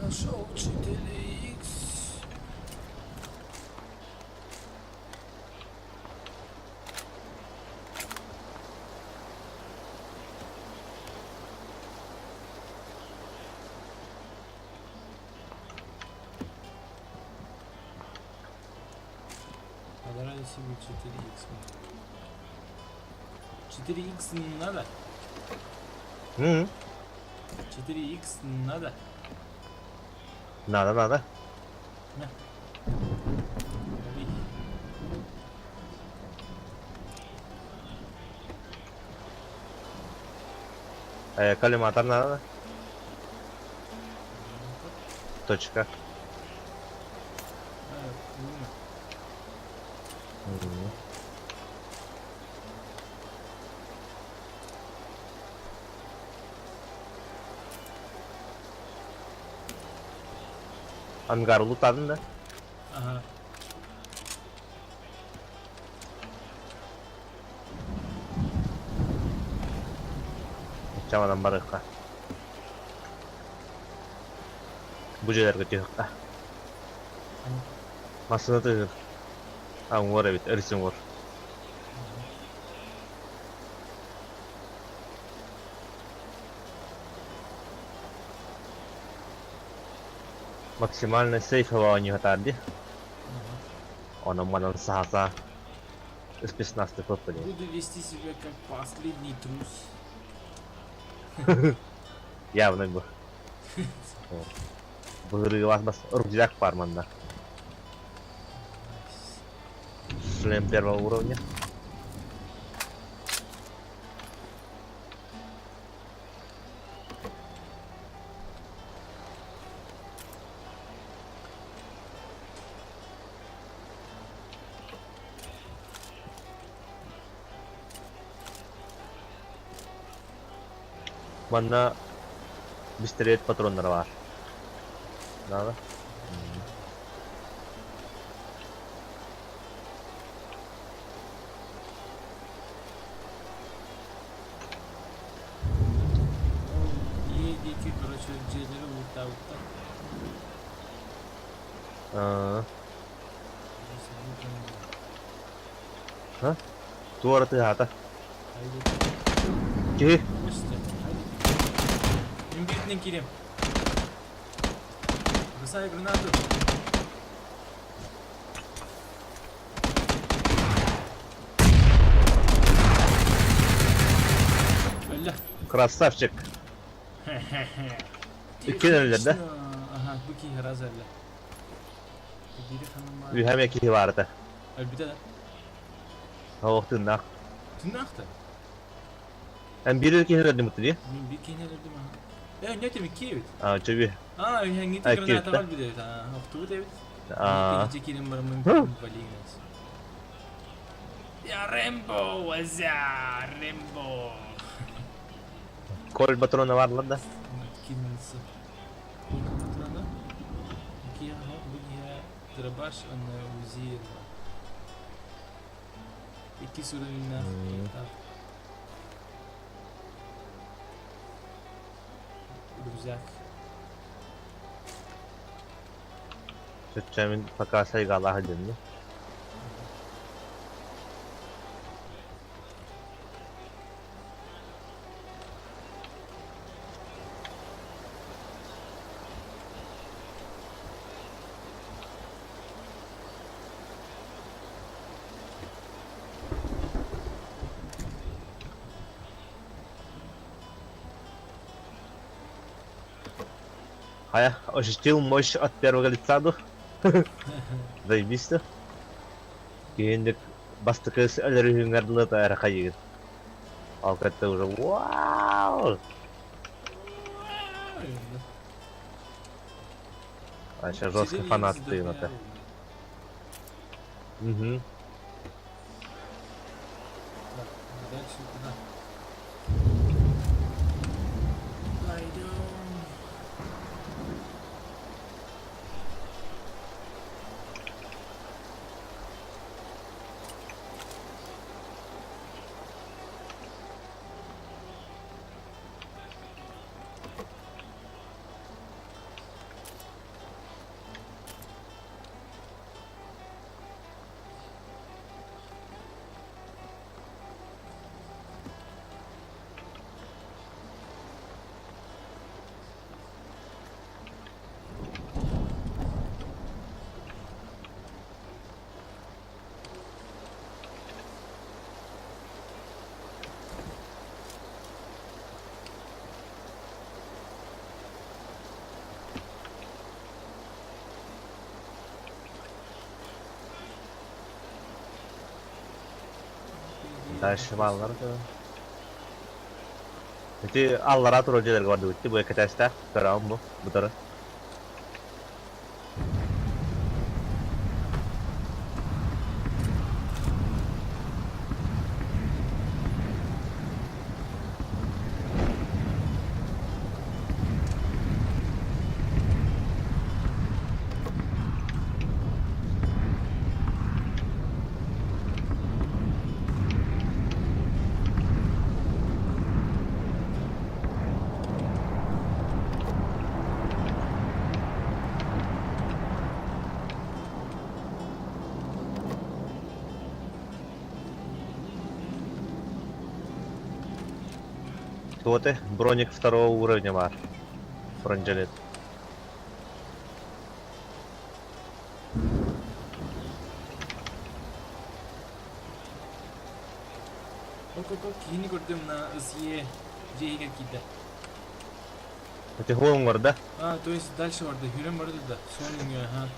Нашел 4Х. Подорали себе 4Х. 4Х не надо? М. 4Х надо? Надо, надо. На. Лови. Коллиматор надо. Точка. Ангар лутадын да? Ага. Чаманан барыахха. Бу дьиэлэргэ түһүөххэ. Массыына тыһыыр. А уҥуор эбит, өрүс уҥуор. Максимально сейфово оонньуохтаар дии. Онон-манан саһа-саһа спецназты көппүнүй. Буду вести себя как последний трус. Явно бу. Быһырыылаах бас рюкзак баар манна. Шлем первого уровня. Манна бистрет патроннара баар. Надо? Ол ийэ диэки, короче, дьиэлэри уурдаабыттар. Аа. Туора тыаһаата. Киһи. Имбиртнен киирем. Бросаю гранату. Өллө. Красавчик. Икки өллөр да? Ага, бу киһи раз өллө. Бири ханым Үһэм киһи баарыта. Өлбүтэ да? Оох тыыннаах. Тыыннаах да? Эн биир киһи өлөрдүм дии? Мин биир киһини өлөрдүм аха. Э, не теми киэбит. А, чөбү. А, үһэҥҥити граната өлбүт эбит. А, охтубут эбит. А. Икки киирэн бараммын балигнас. Я Рэмбо, вазя, Рэмбо. Коль патрона баарлар да? Кинулся. Патрона? Дробаш уонна УЗИ Иккис уровеннаах рюкзак. Чөччөмүн пока сайгаалаах дьонно. Хайа, ощутил мощь от первого лица дух? Заебись Киһиндик бастакы өлөрүһүҥэр дылы эрэ хайыгын. Ол кытта уже вау! А сейчас жестко фанат ты это. Угу. Так, дальше куда? Пойдем. Дальше бааллар да. Ити аллараа турар дьиэлэргэ бардыбыт дии, бу экэтээстээх көрөҕүн бу, бутары. Кто ты? Броник второго уровня бар. Бронежилет. Ок-ок-ок, киһини көрдүм на ысье дьиэ иһигэр киирдэ. Эти оҥор да? А, то есть дальше барды, хүрэн барды да, суон өҥө, аха.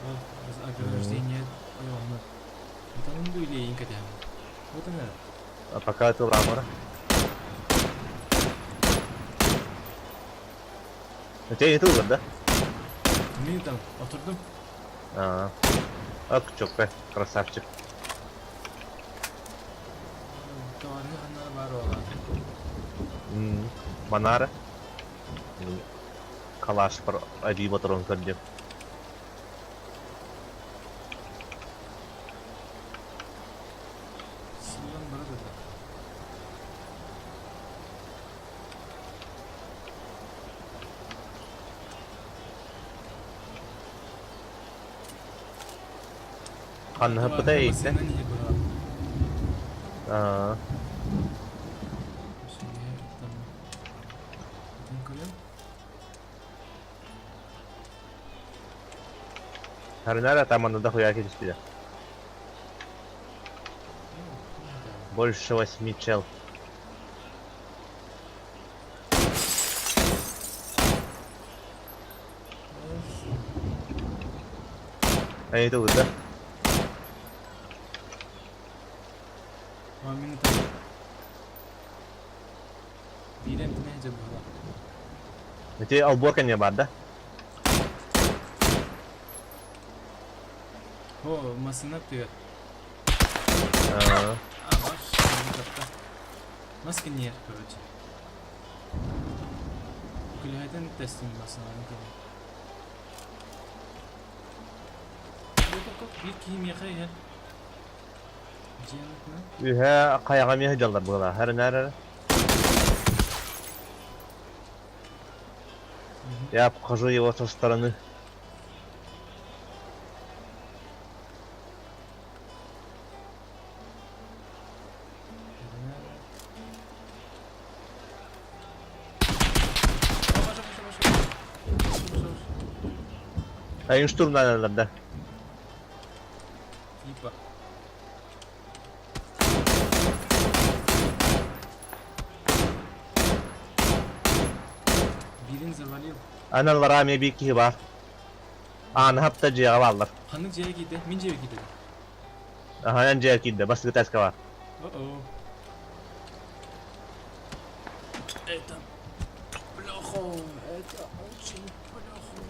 Ол ограждение ойоҕону. Ытанын бу илиэйин кэтэһэм. Вот она. А пока ты ламара. Эти не тылгыр да? Мин там oturdum. А, ак чокка, красавчик. Товарга ханнара баар буолла. Манара. Калаш эбии ботурун көрдүм. Сыллан бара турда. Ханнаһыппыта эйиттэн? Аа. Харинара там да хуя түспүтэ. Больше восьми чел. Они тут, да? Ити алборка не бар, да? О, масына тыгар. А, баш, Маска нер, короче. Күлэһэтин тэстим масыналарын кэлин. Биир киһи миэхэ иһэр. Дьиэн Үһэ хайаҕа миэхэ дьаллар буолаа. Хэринээр эрэ. Я обхожу его со стороны. Айын штурмнаналар да. Типа. Бирин завалил. Аналлара эмиэ биир киһи баар. Ааны хапта дьиэҕэ бааллар. Ханнык дьиэҕэ киирдэ? Мин дьиэбэ киирдэ. Аха, эн дьиэҕэ киирдэ. Бастакы таска баар. О-о. Это плохо. Это очень плохо.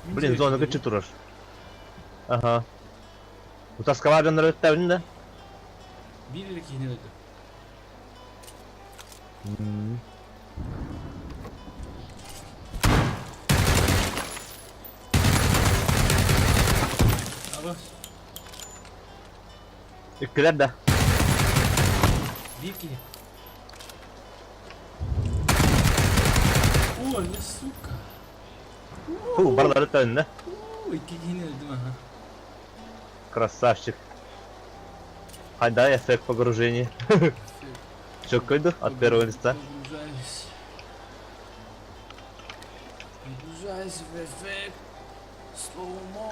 Мин Блин, дьиэбэ зона киирдэ кыччы турар. Аха. Утаскалар дьоннор өттөбүн да. Биир эрэ киһини өлөрдүм. Абас. Иккилэр да. Биир киһи. Ой, сука. Фу, барлары төннө. Икки киһини өлөрдүм аха. Красавчик. Хайда эффект погружения. Чөккөйдү от первого лица. Погружаюсь. Погружаюсь в эффект slow-mo.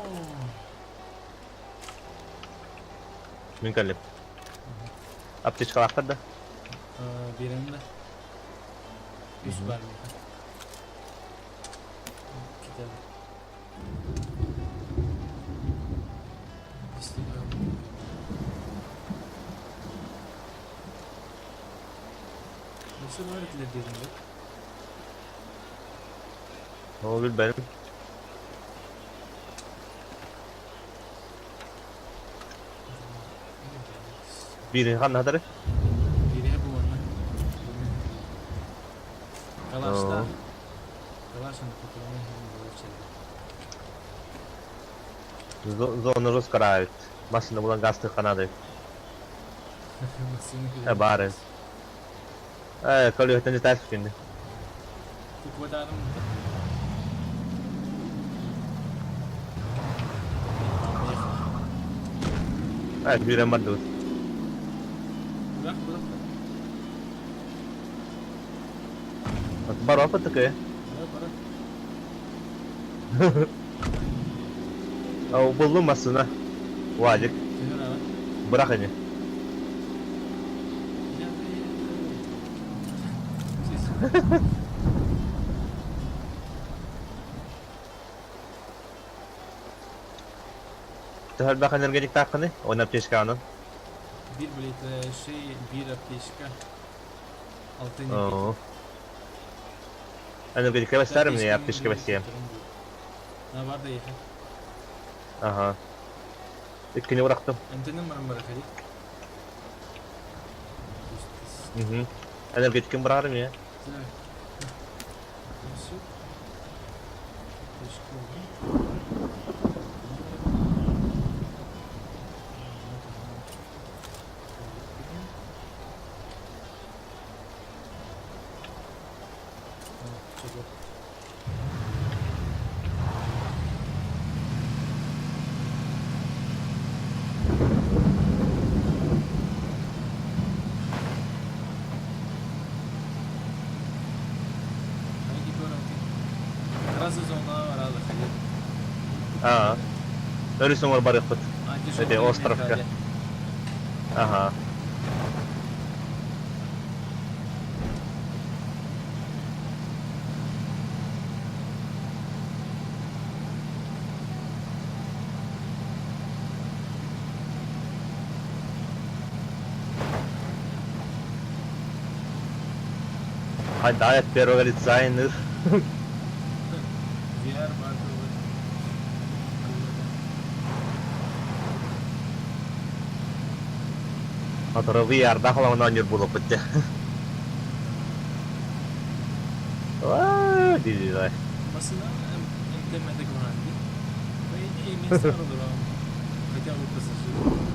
Мин кэллим. Аптечкалаахтар да. Биэрэн да. Үс бар миэхэ. Китэбин. Өссө баар этилэр диэтиҥ дуо? Ол билбэтим. Биири ханна хатары? Биириһэ бу уонна. Калаштаах. Калаш аны патроны Зона раскарают. Машина булан газ канады. Массыына Бары. Э, колеһытын этээс кинди. Куквадарым. Э, бирен бардыбыт. Бырах, бырах. Бар опытыкы. Бара, бара. Ау, буллум массына. Вадик. Бырах ини. Төһө элбэх энергетиктааххыный? Уон аптечкаҕынан. Биир ближайший, биир аптечка. Алты энергетик. Энергетика бэстэр мне аптечка бэстиэм. На бар да ехать. Ага. Иккини бырахтым. Эмтэнэн баран барахари. Угу. Энергетикин быраарым я. Все. Аа. Өрүс оҥор барыахпыт. Эти островка. Ага. Хайда от первого лица иных. VR бар Который VR-да холоҥон оонньуур буолуохпут дьэ. Дии Массыына эмтэммэтэ куһаҕан дии. По идее, место аэродром. Хотя бы пассажиры.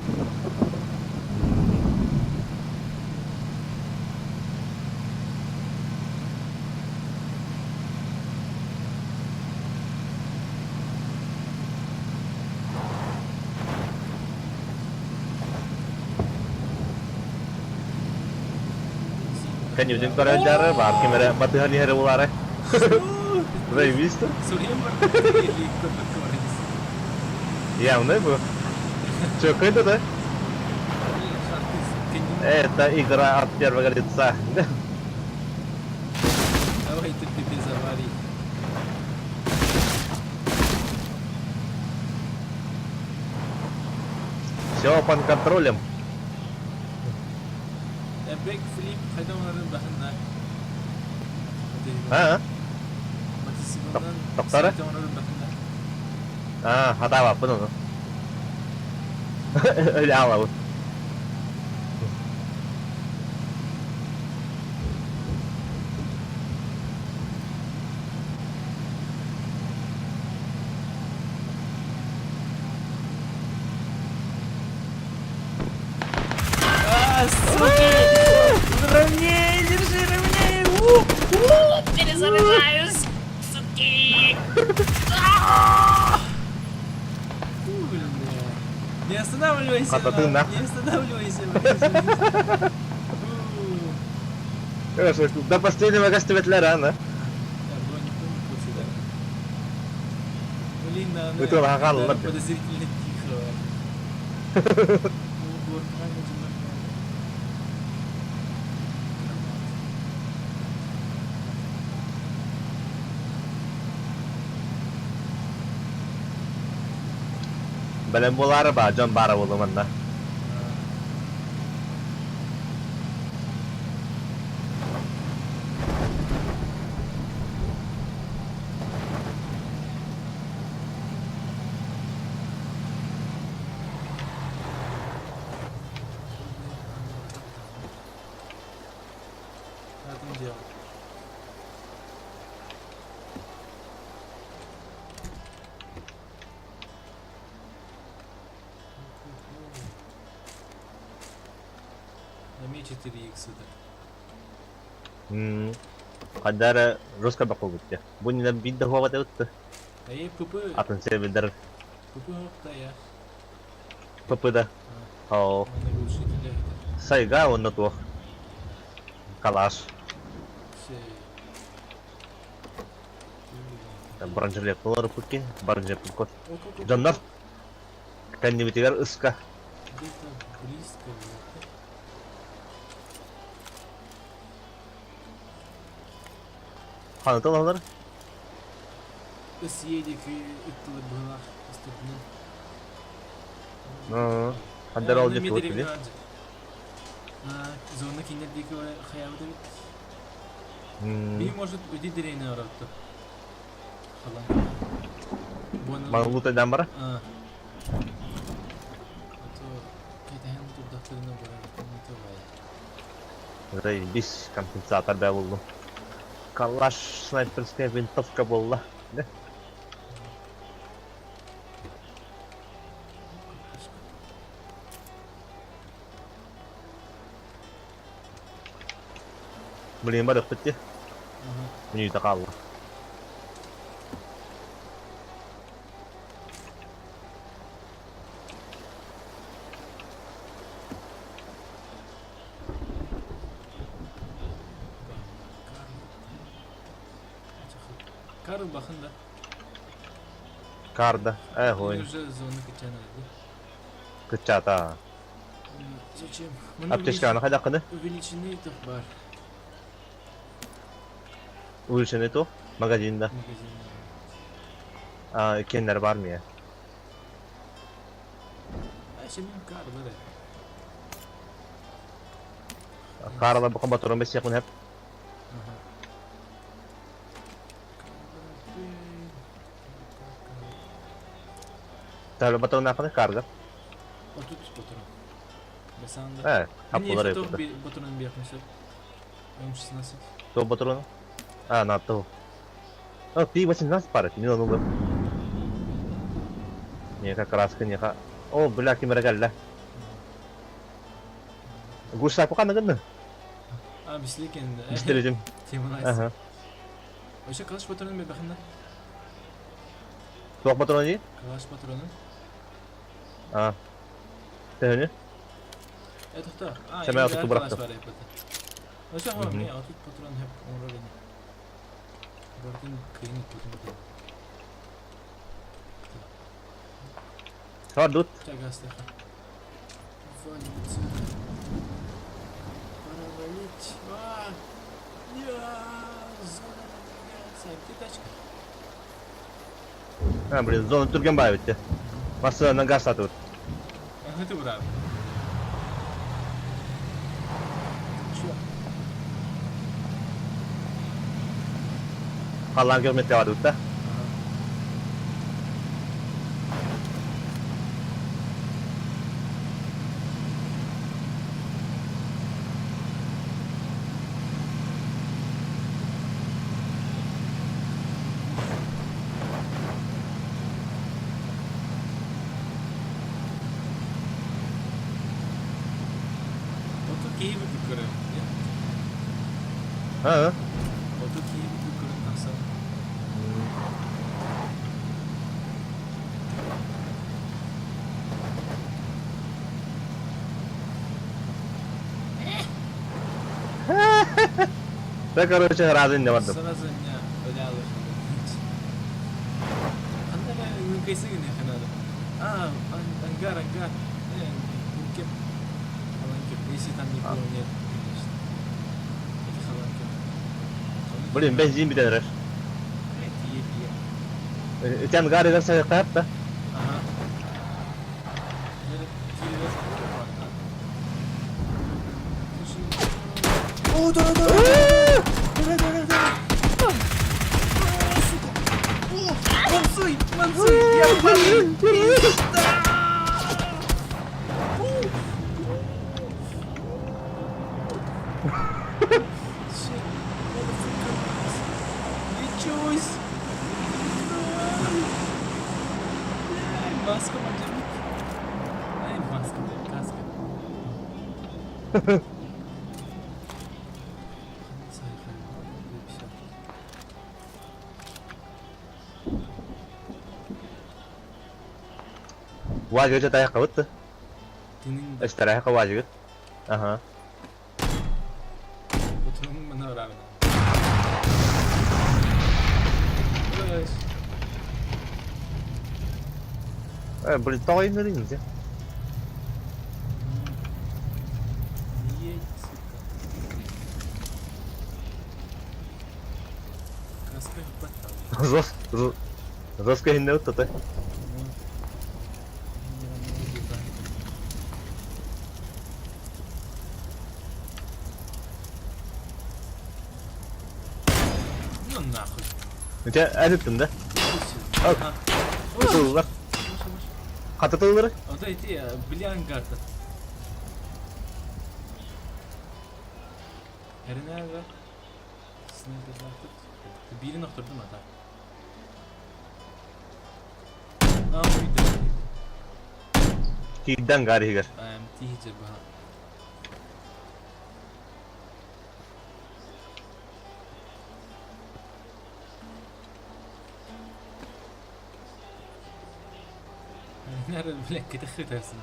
Кэннибитин көрө баар ким эрэ батыһан иһэрэ булаары. Заебись-то. Суруйан барбыт Явно был. Че, какой-то, да? Это игра от первого лица. Давай терпи без аварий. Все под контролем. Backflip хайдах оҥорон баһынна? А? Мотоциклынан Тоқтары? оҥорон баһынна. А, хатаабаппын ону. Өлө аалабын. А, суки! Ровнее, держи, ровнее! У, у, перезаряжаюсь! Суки! А! Фу, бля. Не останавливайся! Хататын на, нах. Не останавливайся! блядь. Фу. Хорошо, до последнего гостеветлера, рано. Да, броник помню, да. Блин, она, Это лагал, она ладно. подозрительно тихо. Ну, вот, правильно, нормально. Бэлэм буолаары ба, дьон баара буолуманна. 4 икс-да. Хайда эрэ русскай бакылбыт дии. Бу иннинэ биир да уһуобат эбит. Эйэ ПП Атын сервердэр ПП да я. ПП да. Оо. Сайга уонна туох. Калаш. Бронежилет олоруппут бронежилет Дьоннор кэннибитигэр ыска. Где-то близко было. Ханытал алар? Ыс диэки ыттылар быһылаах ыстырдынан. Хандар ол дьэ туут били. Зона кинилэр диэки хайаабыт эбит. Би может үди деревня оротто. Халан. Маллутайдан бара? А то кэтэһэн турдахтарына барар Заебись, компенсатор бээ буллум. Калаш снайперская винтовка буолла. Блин, барыахпыт дии. Мүнүүтэ хаалла. Карл бахын да. Карда. Э, ой. Уже зона кычана Кычата. Зачем? Аптечканы хайдаххыны? Увеличенный тух бар. Увеличенный тух? Магазинда. Магазинда. А, кеннер бар мия. Карла бака батырын бес якын хеп. Тәлі батырын ақыны карга. Отут батырын. Бесанда. Э, хаппылар епті. Батырын бияқмысы. М16. То батырын? А, на то. А, Пи-18 пары, не надо. Не, как раз не О, бля, кимere кэллэ. Гусак ханна гынны? А, бисликен. Бистеретим. Тема Ага. Вообще калаш патронын бе бахында? Туох патроны дии? Калаш патронын. А. Төһөнү? Э, тохто. А, Сэмэ отуту бырахтым. Вообще, хо, мен отут патрон хеп оҥорор ини. Бардын кыйын путун. Сардут. Чагастаха. Валить. Пора валить. А! Я! Зона надвигается. Где тачка? А, блин, зона түргэн баа эбит. Массыына газ сатыбыт. Ага, ты брат. Чё? Халлаан көрмөттө барбыт да. Оту киһи курдук көрөм. Аа. Оту киһи курдук көрөн тахсан. Да, короче, сразу не бардым. Сразу не өлө Ханна эрэ үҥкэйсэ гыныахха наада. А, ангар, ангар. Бункер. Халанкер. Если там никого нет, конечно. Это халанкер. Блин, бензин бүтэн эрэр. Тие, тие. Ити ангарыгар сайыктаат да. Ага. О, да, да, да, да, да, да. Сука. О, мансуй, мансуй, я падаю. Shit, motherfucker. Лечусь. Ай, маска мадемик. Ай, маска, блядь, каска. Уазигы тайаххабыт да? Тынын да. Эстерайха уазигыт. Ага. Отунун мына ыраабына. Э, блин, тоҕо иҥнэрин дьэ. Едь, сука. Краска баттал. Зос, зоска иһиннэ ыттата. Ну нахуй. Дьэ, эн ыттын да? Тыллар. Хата тыллары? Ото ити били ангарта. Эринээҕэ снайпердаахтык биирин охтордум ата. Аа үйдэ. Киирдэ ангар иһигэр. Тииһи баха. Бля, кэтэххитэрсин.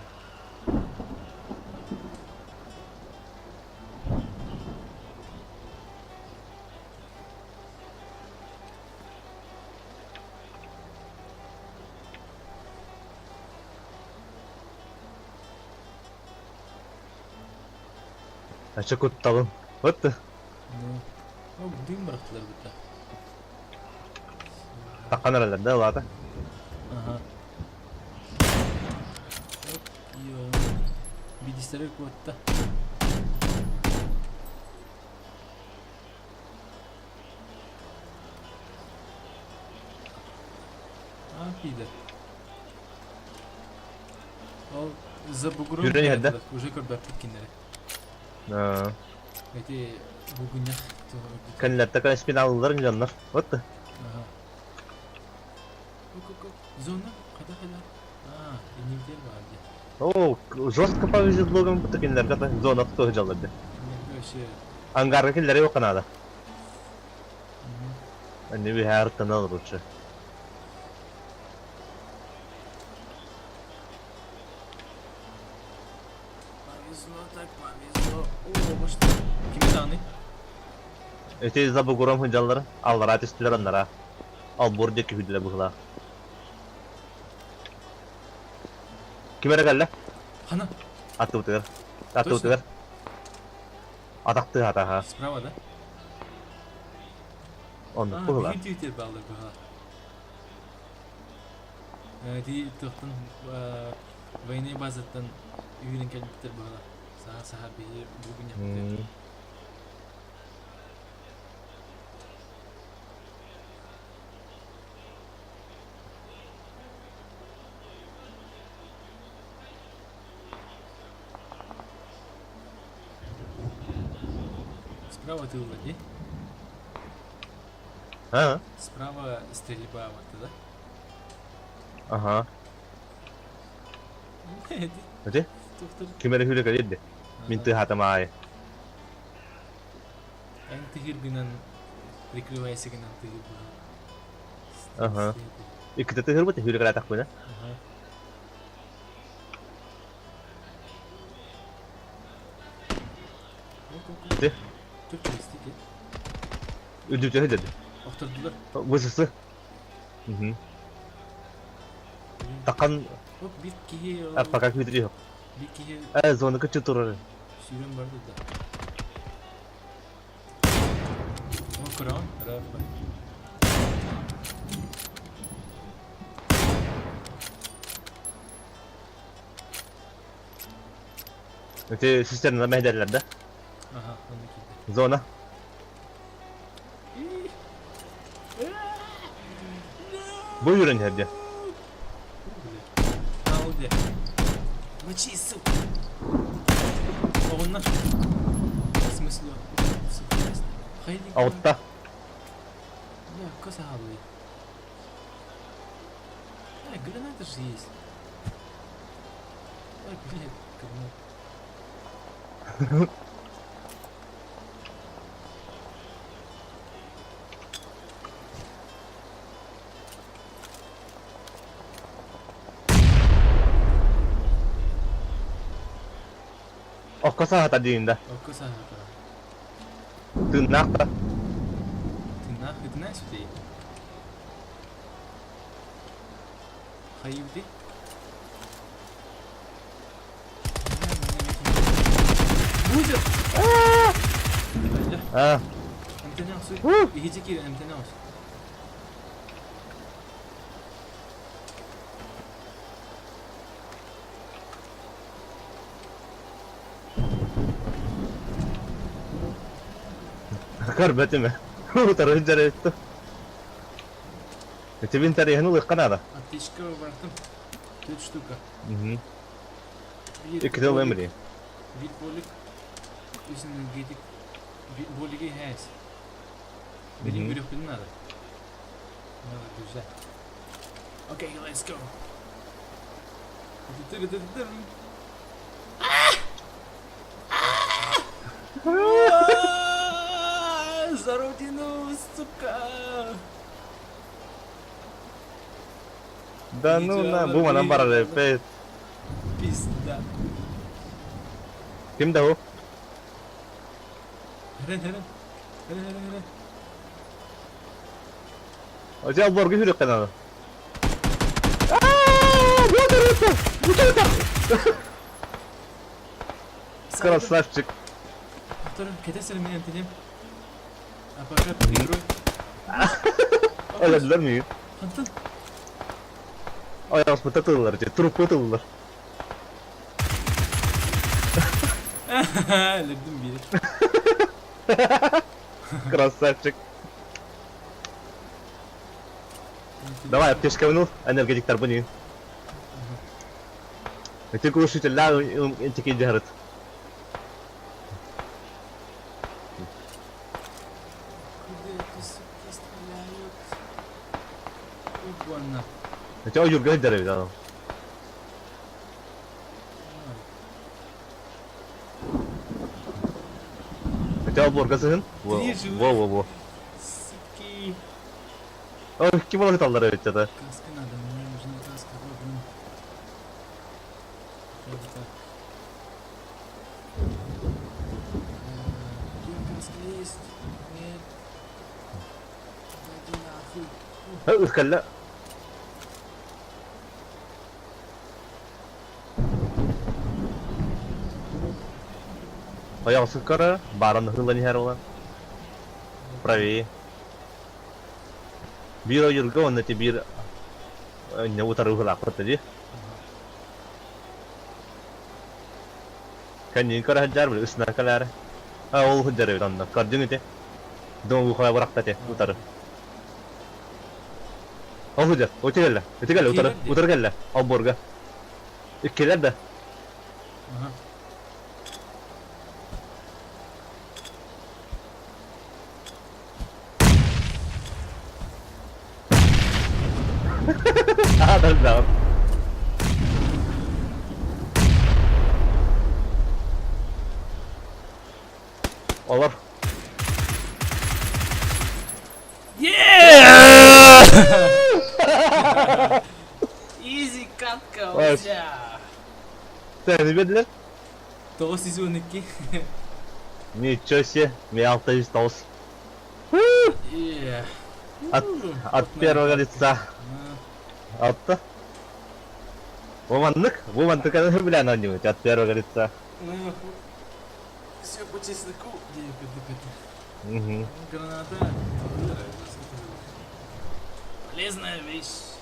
Ача кутталым. Вот. Ну, ну, дым бырахтылар бутта. Таққан эрэллэр да улаата. Ага. Оп, ё. Бидистере куотта. А, пидор. Ол за бугром Жүрөн иһэрдэ. уже көрбөппүт кинилэри. Эти бугунньах Кэннилэртэ кэлэспин дьоннор. Вот. Ага. Зона? Хайда хайда? А, иннибитигэр баар дии. О, жестко повезло бу кинилэргэ зона кто жалларды. Вообще. Ангарга кинилэри yok надо. Они бихар лучше. Повезло так повезло. О, башта. Кими даҕаны? Эти за бугуром хыдьаллар, аллара түстүлэр аннара. Албор диэки хүдүлэ быһылаах. Ким эрэ кэллэ? Хана? Аттыбытыгар. Аттыбытыгар. Атахтыы хатаха. Справа, да? Оннук А, быһылаах. биир түүтэр бааллар быһылаах. Ити туохтан военный базаттан үүрэн кэлбиттэр быһылаах. Саха саха биһи бугунньахпытыгар. Справа тылла дии? А? Справа стрельба вот, да? Ага. Ити? Тухтар. Ким эрэ хүлэ кэлиэдде. Мин тыһаатамаайы. Эн тыһыр гынан прикрывайся гынан тыһыр быһа. Ага. Иккитэ тыһырбыт хүлэ кэлэтэхпинэ. Ага. Ити? Çok turistik. Үрдүтэ хүдэди. Охтордулар. Высысы. Мгм. Такан Оп, биир киһи пока күтүрү. Биир киһи Э, зона кычы турар. сүүрэн барды да. О, крон, рафа. Ити систерна мэһдерлер да. Ага, онно киирдэ. Зона. Бу юрен херде. А, ол де. Мочи, сука. Оҕунна. В смысле? Сука, ясно. Хайди. Аутта. Бля, косагалый. Э, граната же есть. Ой, блядь, говно. Окко саһата диин да. Окко саһата. Тыыннаах да. Тыыннаах ытына сүтэй. Хайыбыты? Будет! А. Иһити киирэн эмтэнэ ос. Көрбөтүм ээ. Утары сылдьар эбит. Итибин тарыһын ылыахха наада. Аптечка бартым. Төрт штука. Мгм. Икки тыл эмри. Бит болик. Үс энергетик. Болиги хэс. Билин көрүөхпүн надо. Надо güzel. Okay, let's go. За родину, сука! Да ну на, бу манан барар эппит. Пизда. Ким да бу? Хэрэн, хэрэн. Хэрэн, хэрэн, хэрэн. Дьэ, олбуорга сүүрүөххэ наада. Красавчик. Повторим, кэтэс эрэ мин эмтэниэм. А пока игрой. Өлөллөр миигин. Хантан? Ойоҕоспута тыллар, дьэ, труппу тыллар. Өлөрдүм биири. Красавчик. Давай, аптечкабын ыл, энергетиктарбын иин. Ити глушителлээх интики дьаһарыт. Куда эти суки стреляют? Угонно. Ити ойуурга сылдьар эбит аны. Ити олбуорга сыһын. Во, Три живых. во, во, во. Суки. Ой, ким ол ыталлар эбит это? Каска надо, мне нужна каска, вот, блин. Хотя бы так. Где каска есть? Нет. Иди нахуй. Ыкалла. Ойоҕосун көрөр, бааран ыһыллан иһэр ула. Правее. Биир ойуурга уонна ити биир инньэ утары ыһылаахпыт дии. Кэннигин көрө сылдьаар били ысына кэлээри. А ол сылдьар эбит онно. Көрдүҥ ити. Дом бырахта ити утары. Ол сылдьар. Ити кэллэ. Ити кэллэ утары. Утары кэллэ. Олбуорга. Иккилэр да. Ага. Да. Олор. Yeah! Easy катка, Ося! Сeni биэрдилэр? 912. Ничего себе, мне 609. Yeah. От первого лица. Алта. Бу маннык, бу маннык билэн оонньуубут от первого лица. Все по чесноку. Угу. Граната. Полезная вещь.